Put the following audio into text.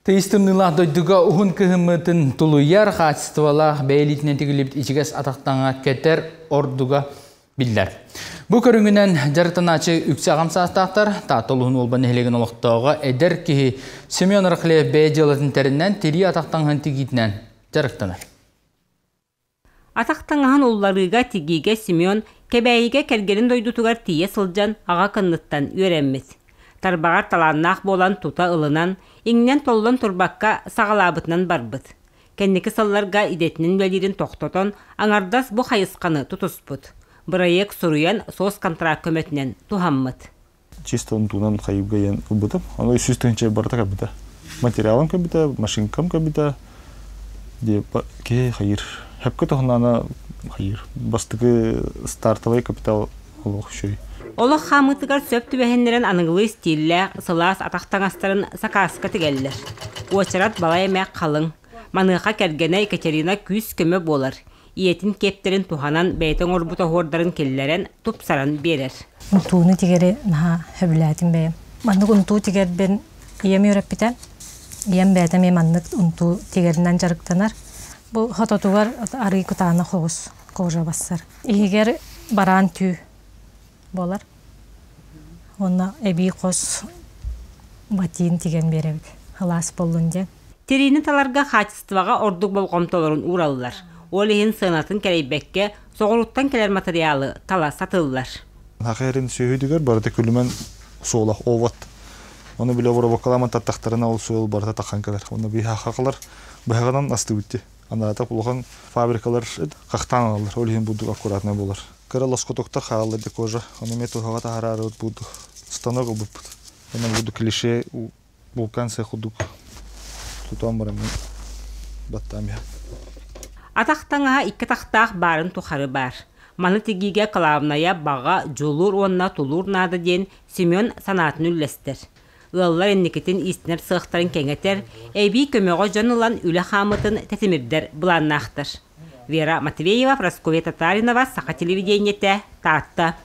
Тыйыс тымныылаах дойдуга уһун кыһыммытын тулуйар, хаачыстыбалаах бэйэ илиитинэн тигиллибит ичигэс атах таҥаһа кэтэр ордуга биллэр. Бу көрүҥүнэн дьарыктанааччы үксэ аҕам саастаахтар, Таатта улууһун Уолба нэһилиэгин олохтооҕо эдэр киһи Семен Рахлеев бэйэ дьыалатын тэринэн тирии атах таҥаһын тигиитинэн дьарыктанар. Атах таҥаһын улларыыга, тигиигэ Семен Кэбээйигэ кэргэнин дойдутугар тиийэ сылдьан аҕа кынныттан үөрэммит. Тарбаҕар талааннаах буолан тута ылынан, иҥнэн-толлон турбакка саҕалаабытынан барбыт. Кэнники сылларга идэтинэн үлэлиирин тохтотон, аҥардас бу хайысханы тутуспут. Бырайыак суруйан, соцконтракт көмөтүнэн туһаммыт. Чисто унтуунан хайыыга иэн ылбытым. Ону 300 тыһыынча барыта кэлбитэ. Материалым кэлбитэ, машинкам кэлбитэ. Киһи хайыыр. Хөпкө туһунаана хайыыр. Бастакы стартовый капитал олох үчүгэй. Олох хаамыытыгар сөп түбэһиннэрэн аныгылыы истииллээх, сылаас атах таҥастарын сакааска тигэллэр. Уочарат балай эмэ халыҥ. Маныаха кэргэнэ Екатерина күүс-көмө буолар. Ийэтин киэптэрин туһанан бэйэтэ оҥорбут оһуордарын киллэрэн, тупсаран биэрэр. Унтууну тигэри наһаа сөбүлээтим бэйэм. Маннык унтуу тигэрбин ийэм үөрэппитэ. Ийэм бэйэтэ эмиэ маннык унтуу тигэринэн дьарыктанар. Бу хототугар арыы кутаана хоҕус кожа бассар. Иһигэр бараан түү буолар. Уонна эбии хос батин тигэн биэрэбит. Халаас буоллун диэн. Тириини таларга хаачыстыбаҕа ордук болҕомтолорун уураллар. Ол иһин сыанатын кэрэйбэккэ, соҕурууттан кэлэр матырыйаалы тала сатыыллар. Саха эрин сүөһүтүгэр барыта күлүмэн суола овод. Ону били обработкаламан таттахтарына ол суол барыта таххан кэлэр. Онно биһахалар быһаҕынан астыбыт дии. Анаата улахан фабрикалар хахтаан алаллар. Ол иһин бурдук аккуратно болар. Кыра лоскутуктар хааллар ди кожа. Ону эмиэ туһаҕа таһаарарыбыт бурдук. Станок ылбыппыт. Онно бурдук клише вулкан сыах курдук тутан бараммын баттаам иһэ. Атах таҥаһа икки атахтаах баарын тухары баар. Маны тигиигэ кылаабынайа баҕа, дьулуур уонна тулуур наада диэн Семен санаатын үллэстэр. Ыаллар инникитин иистэнэр сыахтарын кэҥэтэр, эбии көмөҕө дьон ылан үлэ хаамыытын тэтимирдэр былааннаахтар. Вера Матвеева, Прасковья Татаринова, Саха телевидениетэ, Таатта.